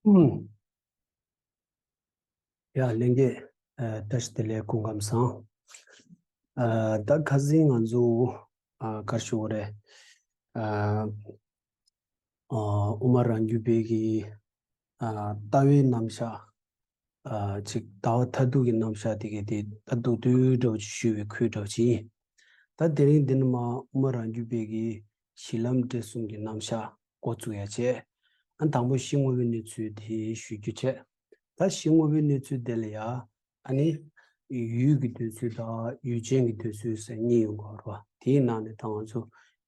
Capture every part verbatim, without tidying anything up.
ཨུམ། ཡ་ལྷན་རྒྱས། ཨ་བཀྲ་ཤིས་བདེ་ལེགས། སྐུ་ཁམས་བཟང་། ཨ་ད་ཁ་སང་ང་ཚོ་ཨ་ག་རེ་ཞུ་དགོས་རེད། ཨ་ཨ་དབུ་མ་རང་རྒྱུད་པའི་གི་ཨ་ལྟ་བའི་རྣམ་གཞག་ཨ་ཅིག་ལྟ་བ་མཐར་ཐུག་གི་རྣམ་གཞག་དེ་གའི་དེ་ད་མདོར་བསྡུས་འདྲ་བོ་ཅིག་ཞུས་པའི་ཁུལ་འདྲ་བོ་ཅིག་ཡིན། ད་དེ་རིང་འདི་ནས་མར་དབུ་མ་རང་རྒྱུད་པའི་གི་གཞི་ལམ་འབྲས་གསུམ་གྱི་རྣམ་གཞག་འགོ་བཙུགས་ཡ་བྱས། ཨ་དང་པོ་གཞི་དངོས་པོའི་གནས་ཚུལ་དེ་ཞུ་རྒྱུ་བྱས། ད་གཞི་དངོས་པོའི་གནས་ཚུལ་དེ་ལ་ཡ་ཨ་ནི་ཡུལ་གྱི་འདོད་ཚུལ་དང་ཡུལ་ཅན་གྱི་འདོད་ཚུལ་ཟེར་གཉིས་ཡོང་གི་ཡོད་རེད་བ། དེའི་ནང་ནས་ད་ང་ཚོ་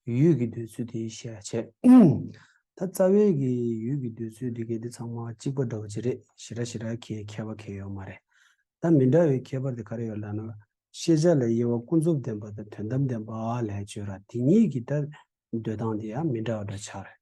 ཡུལ་གྱི་འདོད་ཚུལ་དེ་བཤད་ཡ་བྱས། ད་རྩ་བའི་གི་ཡུལ་གྱི་འདོད་ཚུལ་དེ་གའི་དེ་ཚང་མ་གཅིག་པ་འདྲ་བོ་ཅིག་རེད། ཞེ་དྲག་ཞེ་དྲག་གི་ཁྱད་པར་གང་ཡང་ཡོད་མ་རེད། ད་མི་འདྲ་བའི་ཁྱད་པར་དེ་ག་རེ་ཡོད་ལབ་ན། ཤེས་བྱ་ལ་དབྱེ་བ་ཀུན་རྫོབ་བདེན་པ་དང་དོན་དམ་བདེན་པ་ལབ་ཡ་ཅིག་ཡོད་རེད། དེ་གཉིས་ཀྱི་ད་འདོད་སྟངས་དེ་ཡང་མི་འདྲ་བ་འདྲ་ཆགས་རེད།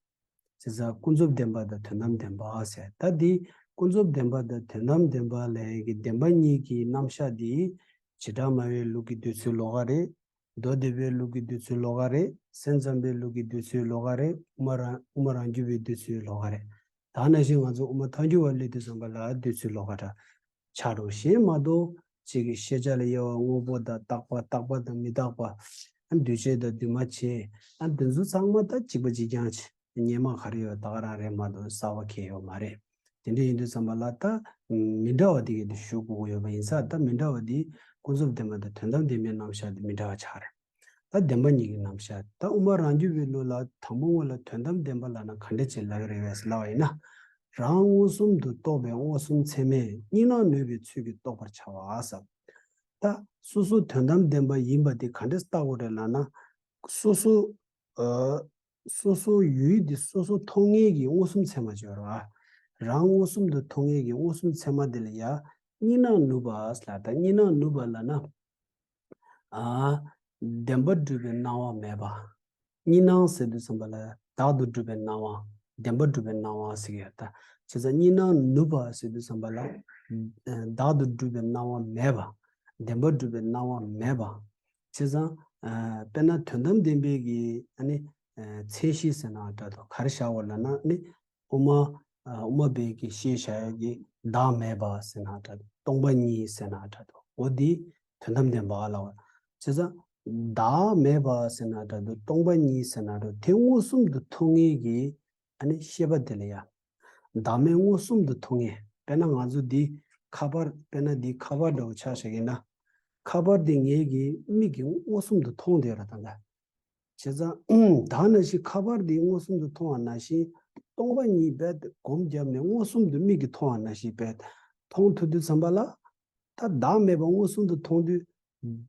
བྱས་ཙང་ཀུན་རྫོབ་བདེན་པ་དང་དོན་དམ་བདེན་པ་ཟེར། ད་འདི་ཀུན་རྫོབ་བདེན་པ་དང་དོན་དམ་བདེན་པ་ལབ་ཡ་གི་བདེན་པ་གཉིས་ཀྱི་རྣམ་གཞག་འདི་བྱེ་བྲག་སྨྲ་བའི་ལུགས་ཀྱི་འདོད་ཚུལ་ལོགས་ཀ་རེད། མདོ་སྡེ་པའི་ལུགས་ཀྱི་འདོད་ཚུལ་ལོགས་ཀ་རེད། སེམས་ཙམ་པའི་ལུགས་ཀྱི་འདོད་ཚུལ་ལོགས་ཀ་རེད། དབུ་མ་རང་དབུ་མ་རང་རྒྱུད་པའི་འདོད་ཚུལ་ལོགས་ཀ་རེད། ད་ནང་བཞིན་ང་ཚོ་དབུ་མ་ཐལ་འགྱུར་བ་སླེབས་དུས་ཙམ་པ་ལ་འདོད་ཚུལ་ལོགས་ཀ་འདྲ་ཆགས་འགྲོ། གཞན་མ་གཏོགས་གཅིག་གི་ཤེས་བྱ་ལ་དབྱེ་བ་དངོས་པོ་དང་རྟག་པ། རྟག་པ་དང་མི་རྟག་པ། ཨ་འདུས་བྱས་དང་འདུས་མ་བྱས། ཨ་འདི་ཚོ་ཚང་མ་ད་གཅིག་པ་གཅིག་རྐྱང་བྱས། སྔོན་མ་ག་རེ་ཡོད་ད་ག་རང་རེད་མ་གཏོགས་གསར་པ་གང་ཡང་ཡོད་མ་རེད། དེ་འདྲ་ཡིན་དུས་ཙམ་པ་ལ་ད་མི་འདྲ་བ་དེ་གའི་དེ་ཞུ་དགོས་ཀྱི་ཡོད་པ་ཡིན་ཙང་། ད་མི་འདྲ་བ་དེ་ཀུན་རྫོབ་བདེན་པ་དང་དོན་དམ་བདེན་པའི་རྣམ་གཞག་དེ་མི་འདྲ་བ་ཆགས་རེད། ད་བདེན་པ་གཉིས་ཀྱི་རྣམ་གཞག་ད་དབུ་མ་རང་རྒྱུད་པའི་ལུགས་ལ་དང་པོ་ངོས་ལ་དོན་དམ་བདེན་པ་ལབ་ན་ག་འདྲ་ཅིག་ལབ་ཀྱི་རེད་པས་ལབ་པ་ཡིན་ན། རང་མངོན་སུམ་དུ་རྟོགས་པའི་མངོན་སུམ་ཚད་མས་གཉིས་སྣང་ནུབ་པའི་ཚུལ་གྱིས་རྟོགས་པར་བྱ་བ་ཟེར། ད་སོ་སོ་དོན་དམ་བདེན་པ་ཡིན་པ་དེ་ག་འདྲས་བལྟ་དགོས་རེད་ལབ་ན། སོ་སོ་ཨ་སོ་སོ་ཡུལ་དེ་སོ་སོ་མཐོང་མཁན་གྱི་མངོན་སུམ་ཚད་མ་ཅིག་ཡོད་རེད་བ། རང་མངོན་སུམ་དུ་མཐོང་མཁན་གྱི་མངོན་སུམ་ཚད་མ་དེ་ལ་ཡ་གཉིས་སྣང་ནུབ་པ་ལབ། ད་གཉིས་སྣང་ནུབ་པ་ལབ་ན། ཨ། བདེན་པར་གྲུབ་པའི་སྣང་བ་མེད་པ། གཉིས་སྣང་ཟེར་དུས་ཙམ་པ་ལ་བདག་ཏུ་གྲུབ་པའི་སྣང་བ། བདེན་པར་གྲུབ་པའི་སྣང་བ་ཟེར་གྱི་ཡོད་ད། བྱས་ཙང་གཉིས་སྣང་ནུབ་པ་ཟེར་དུས་ཙམ་པ་ལ། ཨ་བདག་ཏུ་གྲུབ་པའི་སྣང་བ་མེད་པ། བདེན་པར་གྲུབ་པའི་སྣང་བ་མེད་པ། བྱས་ཙང་ཨ་དཔེར་ན་དོན་དམ་བདེན་པའི་གི་ཨ་ནི་ཨ་མཚན་གཞི་ཟེར་ན་འདྲ་འདུག་ག་རེ་བཞག་དགོས་ལབ་ན་ཨ་ནི། དབུ་མ། ཨ་དབུ་མ་པའི་གི་ཤེས་བྱ་ཡ་གི་བདག་མེད་པ་ཟེར་ན་འདྲ་འདུག་སྟོང་པ་ཉིད་ཟེར་ན་འདྲ་འདུག་འོ་འདི་དོན་དམ་བདེན་པ་ལབ་པ། བྱས་ཙང་བདག་མེད་པ་ཟེར་ན་འདྲ་འདུག་སྟོང་པ་ཉིད་ཟེར་ན་འདྲ་འདུག་དེ་མངོན་སུམ་དུ་མཐོང་མཁན་གྱི་ཨ་ནི་ཤེས་པ་དེ་ལ་ཡ། བདག་མེད་མངོན་སུམ་དུ་མཐོང་མཁན། དཔེར་ན་ང་ཚོ་འདི་ཁ་པར། དཔེར་ན་འདི་ཁ་པར་འདྲ་བོ་ཆ་བཞག་གི་ན། ཁ་པར་འདི་ངའི་གི་མིག་གིས་མངོན་སུམ་དུ་མཐོང་བསྡད་ཡོད་རེད་ད་ལྟ། བྱས་ཙང་ད་ནང་བཞིན་ཁ་པར་འདི་མངོན་སུམ་དུ་མཐོང་བ་ནང་བཞིན་སྟོང་པ་ཉིད་རྦད་དེ་སྒོམ་བརྒྱབ་ནས་མངོན་སུམ་དུ་མིག་གིས་མཐོང་བ་ནང་བཞིན་རྦད་དེ་མཐོང་ཐུབ་དུས་ཙམ་པ་ལ། ད་བདག་མེད་པ་མངོན་སུམ་དུ་མཐོང་དུས།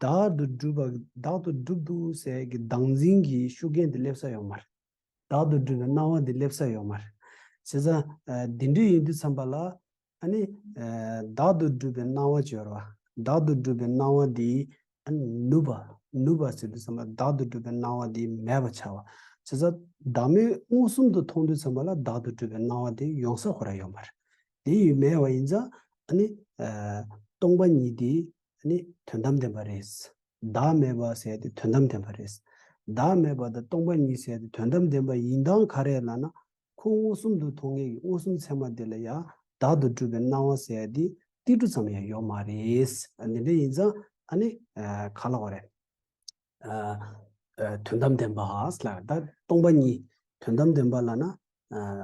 བདག་ཏུ་གྲུབ་པ། བདག་ཏུ་གྲུབ་འདུག་ཟེར་གྱི་བདག་འཛིན་གྱི་ཤུགས་རྐྱེན་དེ་སླེབས་ས་ཡོད་མ་རེད། བདག་ཏུ་གྲུབ་པའི་སྣང་བ་དེ་སླེབས་ས་ཡོད་མ་རེད། བྱས་ཙང་ཨ་འདི་འདྲ་ཡིན་དུས་ཙམ་པ་ལ། ཨ་ནི་ཨ་བདག་ཏུ་གྲུབ་པའི་སྣང་བ་ཅིག་ཡོད་རེད་བ། བདག་ཏུ་གྲུབ་པའི་སྣང་བ་འདི་ཨ་ནི་ནུབ་པ། ནུབ་པ་ཟེར་དུས་ཙམ་པ་བདག་ཏུ་གྲུབ་པའི་སྣང་བ་འདི་མེད་པ་ཆགས་པ། བྱས་ཙང་བདག་མེད་མངོན་སུམ་དུ་མཐོང་དུས་ཙམ་པ་ལ་བདག་ཏུ་གྲུབ་པའི་སྣང་བ་འདི་ཡོང་ས་ཁོ་རང་ཡོད་མ་རེད། དེ་ཡོད་མེད་པ་ཡིན་ཙང་ཨ་ནི་ཨ་སྟོང་པ་ཉིད་འདི་ཨ་ནི་དོན་དམ་བདེན་པ་རེད། བདག་མེད་པ་ཟེར་དེ་དོན་དམ་བདེན་པ་རེད། བདག་མེད་པ་དང་སྟོང་པ་ཉིད་ཟེར་དེ་དོན་དམ་བདེན་པ་ཡིན་སྟངས་ག་རེ་ལབ་ན། ཁོ་མངོན་སུམ་དུ་མཐོང་མཁན་གྱི་མངོན་སུམ་ཚད་མ་དེ་ལ་ཡང་བདག་ཏུ་གྲུབ་པའི་སྣང་བ་ཟེར་དེ་ཏིལ་འབྲུ་ཙམ་ཡང་ཡོད་མ་རེད། འདི་འདྲ་ཡིན་ཙང་ཨ་ནི་ག་ལབ་དགོས་རེད། ཨ་ཨ་དོན་དམ་བདེན་པ་ལ་ད་སྟོང་པ་ཉིད། དོན་དམ་བདེན་པ་ལབ་ན་ཨ་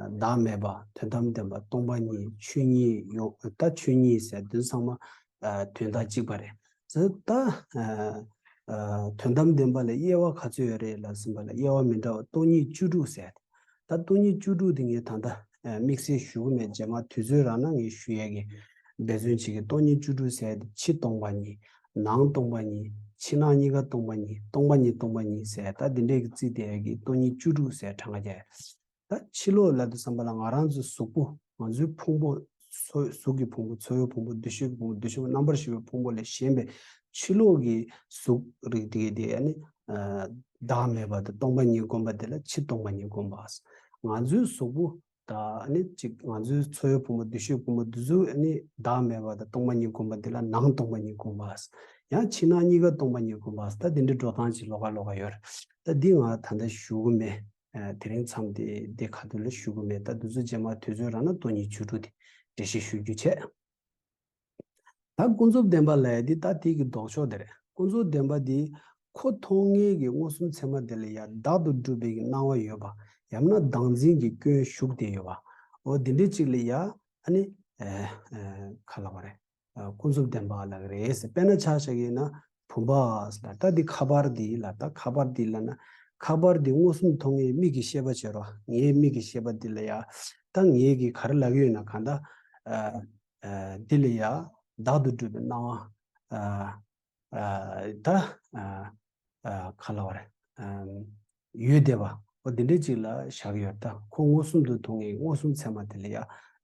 བདག་མེད་པ། དོན་དམ་བདེན་པ། སྟོང་པ་ཉིད། ཆོས་ཉིད་ཡོད། ད་ཆོས་ཉིད་ཟེར་དོན་ཚང་མ་ཨ་དོན་དག་གཅིག་པ་རེད། ད་ཨ་ཨ་དོན་དམ་བདེན་པ་ལ་དབྱེ་བ་ག་ཚོད་ཡོད་རེད་ལབ་ཟིན་པ་ལ་དབྱེ་བ་མི་འདྲ་བ་སྟོང་ཉིད་བཅུ་དྲུག་ཟེར། ད་སྟོང་ཉིད་བཅུ་དྲུག་དེ་ངས་ད་ལྟ་ཨ་དམིགས་བསལ་ཞུ་གི་མེད། རྗེས་མ་དུས་ཚོད་རག་ན་ངས་ཞུ་ཡས་ཀྱི་འབད་བརྩོན་བྱེད་ཀྱི། སྟོང་ཉིད་བཅུ་དྲུག་ཟེར་དེ་ཕྱི་སྟོང་པ་ཉིད། ནང་སྟོང་པ་ཉིད། ཕྱི་ནང་གཉིས་ཀ་སྟོང་པ་ཉིད། སྟོང་པ་ཉིད་སྟོང་པ་ཉིད་ཟེར། ད་འདི་འདྲས་ཀྱི་རྩིས་དེ་ཡས་ཀྱི་སྟོང་ཉིད་བཅུ་དྲུག་ཟེར་གྲངས་ཀ་རྒྱག་ཡ། ད་ཕྱི་ལོགས་ལབ་དུས་ཙམ་པ་ལ་ང་རང་ཚོའི་གཟུགས་པོ། ང་ཚོའི་ཕུང་པོ། ཚོ་གཟུགས་ཀྱི་ཕུང་པོ། ཚོར་བའི་ཕུང་པོ། འདུ་ཤེས་ཀྱི་ཕུང་པོ། འདུ་ཤེས་རྣམ་པར་ཤེས་པའི་ཕུང་པོ་ལས་གཞན་པའི་ཕྱི་ལོགས་ཀྱི་གཟུགས་རིགས་དེ་གའི་དེ་ཨ་ནི་ཨ་བདག་མེད་པ་དང་སྟོང་པ་ཉིད་སྒོམ་པ་དེ་ལ་ཕྱི་སྟོང་པ་ཉིད་སྒོམ་པ། ང་ཚོའི་གཟུགས་པོ་དང་ཨ་ནི་གཅིག་ང་ཚོའི་ཚོར་བའི་ཕུང་པོ། འདུ་ཤེས་ཕུང་པོ། འདི་ཚོ་ཨ་ནི་བདག་མེད་པ་དང་སྟོང་པ་ཉིད་སྒོམ་པ་དེ་ལ་ནང་སྟོང་པ་ཉིད་སྒོམ་པ། ཡང་ཕྱི་ནང་གཉིས་ཀ་སྟོང་པ་ཉིད་སྒོམ་པ། ད་དེ་འདྲའི་འགྲོ་སྟངས་ཅིག་ལོགས་ཀ་ལོགས་ཀ་ཡོད་རེད། ད་འདི་ང་ད་ལྟ་ཞུ་གི་མེད། ཨ་དེ་རིང་མཚམས་དེ་དེ་ག་དུས་ལ་ཞུ་གི་མེད། ད་དུས་ཚོད་རྗེས་མ་དུས་ཚོད་རག་ན་སྟོང་ཉིད་བཅུ་དྲུག་དེ་འགྲེལ་བཤད་ཞུ་རྒྱུ་བྱས། ད་ཀུན་རྫོབ་བདེན་པ་ལབ་ཡ་དེ་ད་དེ་གི་ལྡོག་ཕྱོགས་དེ་རེད། ཀུན་རྫོབ་བདེན་པ་དེ་ཁོ་མཐོང་ངེས་ཀྱི་མངོན་སུམ་ཚད་མ་དེ་ལ་ཡ་བདག་ཏུ་གྲུབ་པའི་གི་སྣང་བ་ཡོད་པ། ཡང་ན་བདག་འཛིན་གྱི་སྐྱོན་ཞུགས་ཏེ་ཡོད་པ། འོ་དེ་འདྲའི་ཅིག་ལ་ཡ་ཨ་ནི་ཨ་ཨ་ག་ལབ་པ་རེད། ཨ་ཀུན་རྫོབ་བདེན་པ་ལབ་ཀྱི་རེད། དཔེར་ན་ཆ་བཞག་གི་ཡིན་ན་བུམ་པ་ལ་ད་འདི་ཁ་པར་འདི་ལ་ད་ཁ་པར་འདི་ལབ་ན་ཁ་པར་འདི་མངོན་སུམ་མཐོང་ངེས་མིག་གི་ཤེས་པ་བྱེད་རོགས། ངའི་མིག་གི་ཤེས་པ་འདི་ལ་ཡ་ད་ངའི་གི་ག་རེ་ལབ་ཀྱི་ཡོད་ན་གང་ལྟར་ཨ་ཨ་འདི་ལ་ཡ་བདག་ཏུ་གྲུབ་པའི་སྣང་བ་ཨ་ཨ་ད་ཨ་ཨ་ག་ལབ་པ་རེད། ཨམ་ཡོད་བསྡད་པ། འོ་དེ་འདྲའི་ཅིག་ལ་བཞག་ཡོད། ད་ཁོ་མངོན་སུམ་དུ་མཐོང་ངེས་མངོན་སུམ་ཚད་མ་དེ་ལ་ཡ་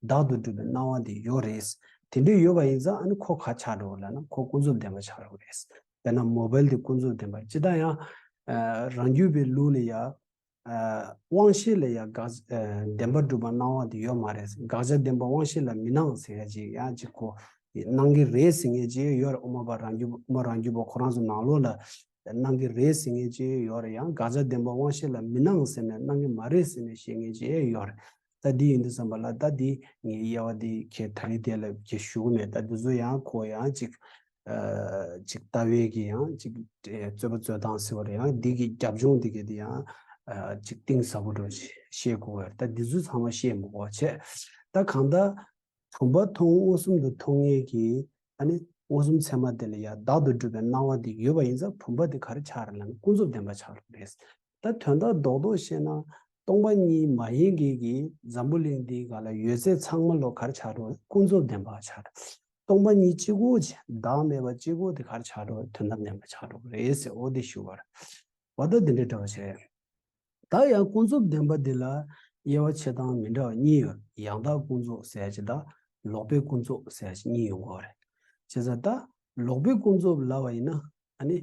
བདག་ཏུ་གྲུབ་པའི་སྣང་བ་དེ་ཡོད་རེད། དེ་འདྲའི་ཡོད་པ་ཡིན་ཙང་ཨ་ནི་ཁོ་ག་ཆགས་འགྲོ་ལབ་ན་ཁོ་ཀུན་རྫོབ་བདེན་པ་ཆགས་འགྲོ་གི་རེད། དཔེར་ན་མོ་བལ་དེ་ཀུན་རྫོབ་བདེན་པ། ཇི་ལྟར་ཡང་ཨ་རང་རྒྱུད་པའི་ལུགས་ལ་ཡ་ཨ་དབང་ཤེས་ལ་ཡང་དགག་ཨ་བདེན་པར་གྲུབ་པ་སྣང་བ་དེ་ཡོད་མ་རེད། དགག་བྱ་བདེན་པ་དབང་ཤེས་ལ་མི་སྣང་ཟེར་ཡ་ཅིག་ཡང་ཅིག་གོ་སྣང་གི་རེད་ཟེར་མཁན་ཅིག་ཡོད་རེད། དབུ་མ་པ་རང་རྒྱུད་དབུ་མ་རང་རྒྱུད་པ་ཁོ་རང་ཚོ་ནང་ལོགས་ལ་སྣང་གི་རེད་ཟེར་མཁན་ཅིག་ཡོད་རེད། ཡང་དགག་བྱ་བདེན་པ་དབང་ཤེས་ལ་མི་སྣང་ཟེར་ནས་སྣང་གི་མ་རེད་ཟེར་ནས་བཤད་མཁན་ཅིག་ཡོད་རེད། ད་འདི་ཡིན་དུས་ཙམ་པ་ལ་ད་འདི་ངའི་དབྱེ་བ་འདི་ཁྱེད་ད་རེས་དེ་ལ་ཁྱེད་ཞུ་གི་མེད། ད་འདི་ཚོ་ཡང་ཁོ་ཡང་ཅིག་ཨ་ཅིག་ལྟ་བའི་གི་ཡང་ཅིག་ཨ་རྩོད་པ་རྩོད་སྟངས་ཟེར་བ་རེད། ཡང་འདི་གི་རྒྱབ་ལྗོངས་འདི་གི་དེ་ཡང་ཨ་ཅིག་གཏིང་ཟབ་པོ་འགྲོ་ཤེས་དགོས་པ་རེད། ད་འདི་ཚོ་ཚང་མ་ཤེས་མི་དགོས་བྱས། ད་གང་ལྟར་བུམ་པ་མཐོང་མངོན་སུམ་དུ་མཐོང་ངེས་ཀྱི་ཨ་ནི་མངོན་སུམ་ཚད་མ་དེ་ལ་ཡང་བདག་ཏུ་གྲུབ་པའི་སྣང་བ་འདི་ཡོད་པ་ཡིན་ཙང་བུམ་པ་འདི་ག་རེ་ཆགས་རེད་ལབ་ན་ཀུན་རྫོབ་བདེན་པ་ཆགས་རེད། ད་དོན་དག་རྡོག་རྡོག་བཤད་ན་སྟོང་པ་ཉིད་མ་ཡིན་མཁན་གྱི་འཛམ་བུ་གླིང་འདིའི་སྒང་ལ་ཡོད་ཚད་ཚང་མ་ལོ་ག་རེ་ཆགས་རེད། ཀུན་རྫོབ་བདེན་པ་ཆགས་རེད། སྟོང་པ་ཉིད་གཅིག་པོ་ཅིག་བདག་མེད་པ་གཅིག་པོ་དེ་ག་རེ་ཆགས་འགྲོ་བའི་དོན་དམ་བདེན་པ་ཆགས་འགྲོ་གི་རེད་ཟེར། འོ་དེ་ཞུ་བར་བ་ད་འདི་འདྲའི་འདྲ་བ་བྱས། ད་ཡང་ཀུན་རྫོབ་བདེན་པ་འདི་ལ་དབྱེ་བ་ཕྱེ་སྟངས་མི་འདྲ་བ་གཉིས་ཡོད། ཡང་དག་ཀུན་རྫོབ་ཟེར་ཡ་ཅིག་དང་ལོག་པའི་ཀུན་རྫོབ་ཟེར་ཡ་ཅིག་གཉིས་ཡོང་གི་རེད། བྱས་ཙང་ད་ལོག་པའི་ཀུན་རྫོབ་ལབ་པ་ཡིན་ན་ཨ་ནི་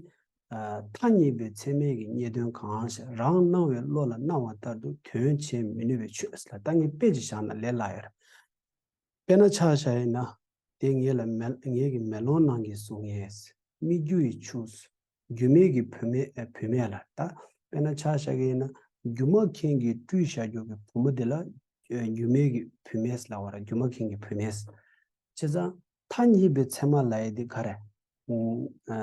ཐ་སྙད་པའི་ཚད་མས་ཀྱི་རྙེད་དོན་གང་ཞིག་རང་སྣང་བའི་བློ་ལ་སྣང་བ་ལྟར་དུ་དོན་བྱེད་མི་ནུས་པའི་ཆོས་ལ་ད་ངས་དཔེ་ཅིག་བཞག་ན་ལས་སླ་ཡོད་རེད། དཔེར་ན་ཆ་བཞག་ཡིན་ན། དེ་ངེད་ལ་མེ་ངེད་ཀྱི་མེ་ལོང་ནང་གི་གཟུགས་བརྙན། སྨིག་རྒྱུ་ཡི་ཆུ། རྒྱུ་མེད་ཀྱི་བུད་མེད་ཨ་བུད་མེད་ལ་ད། དཔེར་ན་ཆ་བཞག་གི་ཡིན་ན་སྒྱུ་མ་མཁན་གྱིས་སྤྲུལ་བཞག་རྒྱུ་གི་བུ་མོ་དེ་ལ་ཨ་རྒྱུ་མེད་ཀྱི་བུད་མེད་ལབ་པ་རེད། སྒྱུ་མ་མཁན་གྱི་བུད་མེད། བྱས་ཙང་ཐ་སྙད་པའི་ཚད་མ་ལབ་ཡ་དེ་ག་རེ། ཨ་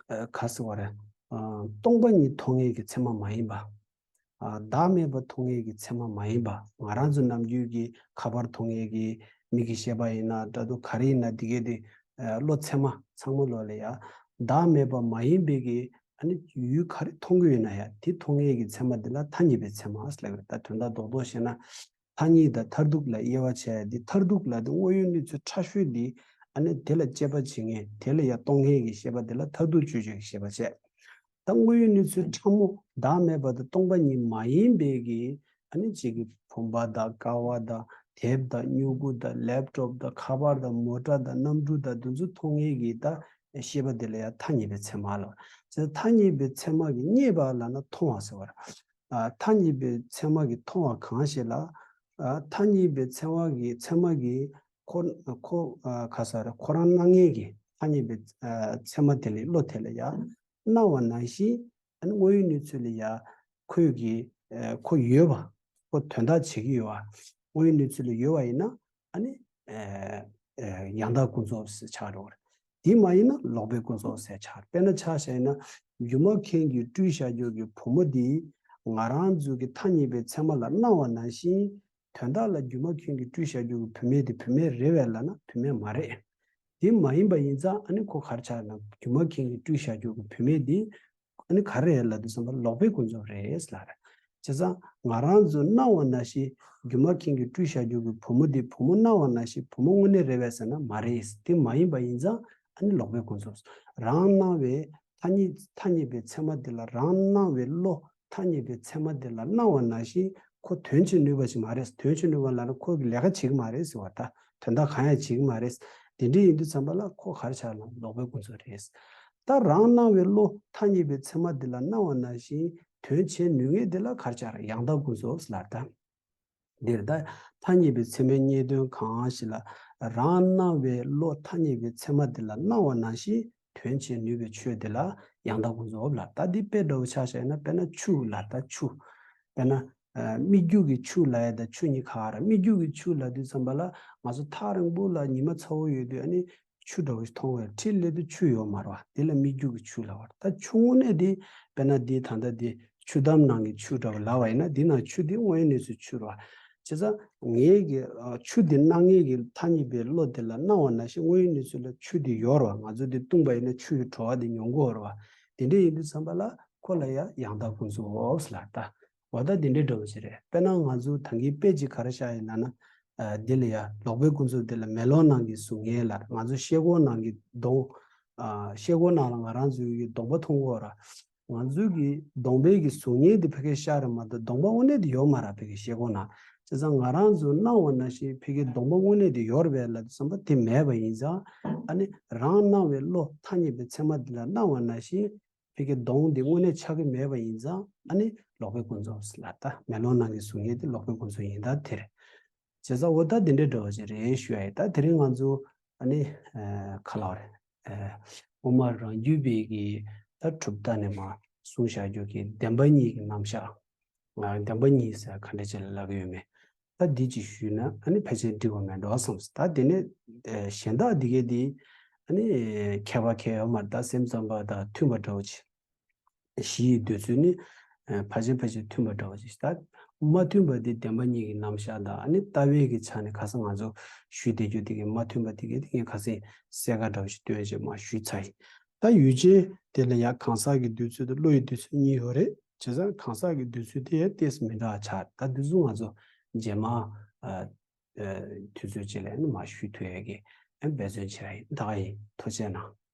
ཨ་ག་ཟེར་བ་རེད། ཨ་སྟོང་པ་ཉིད་མཐོང་ངེས་ཀྱི་ཚད་མ་མ་ཡིན་པ། ཨ་བདག་མེད་པ་མཐོང་ངེས་ཀྱི་ཚད་མ་མ་ཡིན་པ། ང་རང་ཚོ་ནམ་རྒྱུན་གྱི་ཁ་པར་མཐོང་ངེས་ཀྱི་མིག་གི་ཤེས་པ་ཡིན་ན་འདྲ་འདུག་ག་རེ་ཡིན་ན་འདི་གའི་དེ་ཨ་བློ་ཚད་མ་ཚང་མ་ལོག་ལ་ཡ་བདག་མེད་པ་མ་ཡིན་པའི་གི་ཨ་ནི་ཡུལ་ག་རེ་མཐོང་གི་ཡོད་ན་ཡ་དེ་མཐོང་ངེས་ཀྱི་ཚད་མ་འདི་ལ་ཐ་སྙད་པའི་ཚད་མ་ལབ་ཡོད། ད་དོན་དག་རྡོག་རྡོག་བཤད་ན། ཐ་སྙད་དང་མཐར་ཐུག་ལ་དབྱེ་བ་ཕྱེ་ཡ་འདི་མཐར་ཐུག་ལ་དེ་དངོས་ཡོད་གནས་ཚུལ་ཕྲ་ཤོས་འདི་ཨ་ནི་དེ་ལ་དཔྱད་པ་བྱེད་མཁན་དེ་ལ་ཡ་རྟོགས་མཁན་གྱི་ཤེས་པ་དེ་ལ་མཐར་ཐུག་དཔྱོད་བྱེད་ཀྱི་ཤེས་པ་བྱས། ད་དངོས་ཡོད་གནས་ཚུལ་ཕྲ་མོ་བདག་མེད་པ་དང་སྟོང་པ་ཉིད་མ་ཡིན་པའི་གི་ཨ་ནི་གཅིག་གི་བུམ་པ་དང་ཀ་བ་དང་དེབ་དང་སྨྱུ་གུ་དང་ལེབ་ཊོབ་དང་ཁ་པར་དང་མོ་ཊ་དང་གནམ་གྲུ་དང་འདི་ཚོ་མཐོང་ངེས་ཀྱི་ད་ཤེས་པ་དེ་ལ་ཡ་ཐ་སྙད་པའི་ཚད་མ་ལབ། ཚེ་ཐ་སྙད་པའི་ཚད་མ་གི་རྙེད་པ་ལབ་ན་མཐོང་བ་ཟེར་བ་རེད། ཨ་ཐ་སྙད་པའི་ཚད་མ་གི་མཐོང་བ་གང་ཞིག་ལ། ཨ་ཐ་སྙད་པའི་ཚད་མ་གི་ཚད་མ་གི་ཁོ་ཁོ་ཨ་ག་ཟེར་ཁོ་རང་སྣང་ངེས་ཀྱི་ཐ་སྙད་པའི་ཨ་ཚད་མ་དེ་ལ་བློ་དེ་ལ་ཡ་སྣང་བ་ནང་བཞིན་ཨ་ནི་དངོས་ཡོད་གནས་ཚུལ་ལ་ཡ་ཁོས་ཀྱི་ཨ་ཁོ་ཡོད་པ་ཁོ་དོན་དག་བྱེད་ཀྱི་ཡོད་པ་དངོས་ཡོད་གནས་ཚུལ་ལ་ཡོད་པ་ཡིན་ན་ཨ་ནི་ཨ་ཨ་ཡང་དག་ཀུན་རྫོབ་ཟེར་ཆགས་འགྲོ་བ་རེད། དེ་མ་ཡིན་ན་ལོག་པའི་ཀུན་རྫོབ་ཟེར་ཆགས། དཔེར་ན་ཆ་བཞག་ན་སྒྱུ་མ་མཁན་གྱིས་སྤྲུལ་བཞག་རྒྱུ་གི་བུ་མོ་འདི་ང་རང་ཚོ་གི་ཐ་སྙད་པའི་ཚད་མ་ལ་སྣང་བ་ནང་བཞིན་དོན་དག་ལ་སྒྱུ་མ་མཁན་གྱིས་སྤྲུལ་བཞག་རྒྱུ་གི་བུད་མེད་དེ་བུད་མེད་རེད་པས་ལབ་ན་བུད་མེད་མ་རེད། དེ་མ་ཡིན་པ་ཡིན་ཙང་ཨ་ནི་ཁོ་ག་རེ་ཆགས་ན་སྒྱུ་མ་མཁན་གྱིས་སྤྲུལ་བཞག་རྒྱུ་གི་བུད་མེད་འདི་ཨ་ནི་ག་རེ་རེད་ལབ་དུས་ཙམ་པ་ལོག་པའི་ཀུན་རྫོབ་རེད་ལབ་རེད། བྱས་ཙང་ང་རང་ཚོ་སྣང་བ་ནང་བཞིན་སྒྱུ་མ་མཁན་གྱིས་སྤྲུལ་བཞག་རྒྱུ་གི་བུ་མོ་འདི་བུ་མོ་སྣང་བ་ནང་བཞིན་བུ་མོ་དངོས་གནས་རེད་པས་ཟེར་ན་མ་རེད། དེ་མ་ཡིན་པ་ཡིན་ཙང་ཨ་ནི་ལོག་པའི་ཀུན་རྫོབ། རང་སྣང་བའི་ཐ་སྙད་ཐ་སྙད་པའི་ཚད་མ་འདི་ལ་རང་སྣང་བའི་བློ་ཐ་སྙད་པའི་ཚད་མ་འདི་ལ་སྣང་བ་ནང་བཞིན་ཁོ་དོན་བྱེད་ནུས་པ་ཞིག་མ་རེད། དོན་བྱེད་ནུས་པ་ལབ་ན་ཁོ་གི་ལས་ཀ་བྱེད་ཀྱི་མ་རེད་ཟེར་བ་ད་དོན་དག་གང་ཡང་བྱེད་ཀྱི་མ་རེད། དེ་འདྲ་ཡིན་དུས་ཙམ་པ་ལ་ཁོ་ག་རེ་ཆགས་ན་ལོག་པའི་ཀུན་རྫོབ་རེད། ད་རང་སྣང་བའི་བློ་ཐ་སྙད་པའི་ཚད་མ་འདི་ལ་སྣང་བ་ནང་བཞིན་དོན་བྱེད་ནུས་ངེས་འདི་ལ་ག་རེ་ཆགས་རེད། ཡང་དག་ཀུན་རྫོབ་ལབ་ད། འདིར་ད་ཐ་སྙད་པའི་ཚད་མས་རྙེད་དོན་གང་ཞིག་ལ་རང་སྣང་བའི་བློ་ཐ་སྙད་པའི་ཚད་མ་འདི་ལ་སྣང་བ་ནང་བཞིན་དོན་བྱེད་ནུས་པའི་ཆོས་འདི་ལ་ཡང་དག་ཀུན་རྫོབ་ལབ། ད་འདི་དཔེ་འདྲ་བོ་ཆ་བཞག་ན་དཔེར་ན་ཆུ་ལབ་ད་ཆུ། དཔེར་ན་ སྨིག་རྒྱུ་གི་ཆུ་ལབ་ཡ་དང་ཆུ་གཉིས་ཁ་ཁ་ར། སྨིག་རྒྱུ་གི་ཆུ་ལབ་དུས་ཙམ་པ་ལ་ང་ཚོ་ཐག་རིང་པོ་ལ་ཉི་མ་ཚ་བོ་ཡོད་དུས་ཨ་ནི་ཆུ་འདྲ་བོ་ཞིག་མཐོང་བས་འཕྲིན་ལས་དུ་ཆུ་ཡོད་མ་རེད་བ། དེ་ལ་སྨིག་རྒྱུ་གི་ཆུ་ལབ་པ་རེད། ད་ཆུ་དངོས་གནས་དེ་དཔེར་ན་དེ་ད་ལྟ་དེ་ཆུ་འདམ་ནང་གི་ཆུ་འདྲ་བོ་ལབ་པ་ཡིན་ན་དེ་ནང་ཆུ་དེ་དངོས་ཡོད་གནས་ཚུལ་ཆུ་རེད་བ། བྱས་ཙང་ངེད་ཀྱི་ཆུ་དེ་སྣང་ངེད་ཀྱི་ཐ་སྙད་པའི་བློ་དེ་ལ་སྣང་བ་ནང་བཞིན་དངོས་ཡོད་གནས་ཚུལ་ལ་ཆུ་དེ་ཡོད་རེད་བ། ང་ཚོ་དེ་བཏུངས་པ་ཡིན་ན་ཆུ་ཡི་བྲོ་བ་དེ་མྱོང་གི་ཡོད་རེད་བ། དེ་འདྲ་ཡིན་དུས་ཙམ་པ་ལ་ཁོ་ལ་ཡང་ཡང་དག་ཀུན་རྫོབ་ལབ་ད། འོ་ད་དེ་འདྲའི་འདྲ་བོ་ཞིག་རེད། དཔེར་ན་ང་ཚོ་ད་གིན་དཔེ་ཅིག་ག་རེ་བཞག་ཡིན་ལབ་ན། ཨ་འདི་ལ་ཡ་ལོག་པའི་ཀུན་རྫོབ་འདི་ལ་མེ་ལོང་ནང་གི་གཟུགས་བརྙན་ལ་ང་ཚོ་ཤེལ་སྒོང་ནང་གི་གདོང་། ཨ་ཤེལ་སྒོང་ནང་ལ་ང་རང་ཚོའི་གི་གདོང་པ་མཐོང་གི་ཡོད་ར། ང་ཚོའི་གི་གདོང་པའི་གི་གཟུགས་བརྙན་འདི་ཕ་གིར་ཤར་རེད་མ་གཏོགས་གདོང་པ་དངོས་གནས་དེ་ཡོད་མ་ར་ཕ་གིར་ཤེལ་སྒོང་ནང་། བྱས་ཙང་ང་རང་ཚོ་སྣང་བ་ནང་བཞིན་ཕ་གིར་གདོང་པ་དངོས་གནས་དེ་ཡོད་རེད་པས་ལབ་དུས་ཙམ་པ་དེ་མེད་པ་ཡིན་ཙང་། ཨ་ནི་རང་སྣང་བའི་བློ་ཐ་སྙད་པའི་ཚད་མ་འདི་ལ་སྣང་བ་ནང་བཞིན། ཕ་གི་གདོང་འདི་དངོས་གནས་ཆགས་ཀྱི་མེད་པ་ཡིན་ཙང་ཨ་ནི་ལོག་པའི་ཀུན་རྫོབ་ལབ་ད། མེ་ལོང་ནང་གི་གཟུགས་བརྙན་དེ་ལོག་པའི་ཀུན་རྫོབ་ཡིན་ད་དེ་རེད། བྱས་ཙང་འོ་ད་དེ་འདྲའི་འདྲ་བོ་ཅིག་རེད་ཞུ་ཡ་ཡིན། ད་དེ་རིང་ང་ཚོ་ཨ་ནི་ཨ་ག་ལབ་རེད། ཨ་དབུ་མ་རང་རྒྱུད་པའི་གི་ད་གྲུབ་མཐའ་ནས་མར་གསུངས་བཞག་རྒྱུ་གི་བདེན་པ་གཉིས་ཀྱི་རྣམ་གཞག་ཨ་བདེན་པ་གཉིས་ཟེར་ག་འདྲ་ཅིག་ལ་ལབ་ཀྱི་ཡོད་མེད། ད་འདི་ཅིག་ཞུས་ན་ཨ་ནི་ཕལ་ཆེར་འགྲིག་པ་མེད་འགྲོ་བསམ། ད་དེ་ནས་ཨ་གཞན་དག་འདི་གས་འདི་ཨ་ནི་ཁྱད་པར་གང་ཡང་ཡོད་མ་རེད། ད་སེམས་ཙམ་པ་དང་མཐུན་པ་འདྲ་བོ་ཅིག་གཞི་ཡི་འདོད་ཚུལ་ནི་ཨ་ཕལ་ཆེར་ཕལ་ཆེར་མཐུན་པ་འདྲ་བོ་ཅིག་ད་མ་མཐུན་པ་འདི་བདེན་པ་གཉིས་ཀྱི་རྣམ་གཞག་དང་ཨ་ནི་ལྟ་བའི་གི་ཆ་ནས་ཁ་སང་ང་ཚོ་ཞུས་བསྡད་རྒྱུ་འདི་གས་མ་མཐུན་པ་འདི་གས་འདི་ངས་ཁ་སང་གསལ་ཁ་འདྲ་བོ་ཞིག་སྟོན་བྱས་མར་ཞུས་ཚར་ཡིན། ད་ཡུལ་ཅན་དེ་ལ་ཡང་གང་ཟག་གི་འདོད་ཚུལ་དང་བློ་ཡི་འདོད་ཚུལ་གཉིས་ཡོད་རེད། བྱས་ཙང་གང་ཟག་གི་འདོད་ཚུལ་དེ་ཡང་ཏོག་ཙམ་མི་འདྲ་བ་ཆགས། ད་འདི་ཚོ་ང་ཚོ་རྗེས་མ་ཨ་ཨ་དུས་ཚོད་ཅིག་ལ་ནི་མར་ཞུ་ཐུབ་ཡ་གི་ཨ་འབད་བརྩོན་བྱེད་ཡ་ཡིན། ད་ག་ཡིན། ཐུགས་རྗེ་གནང་།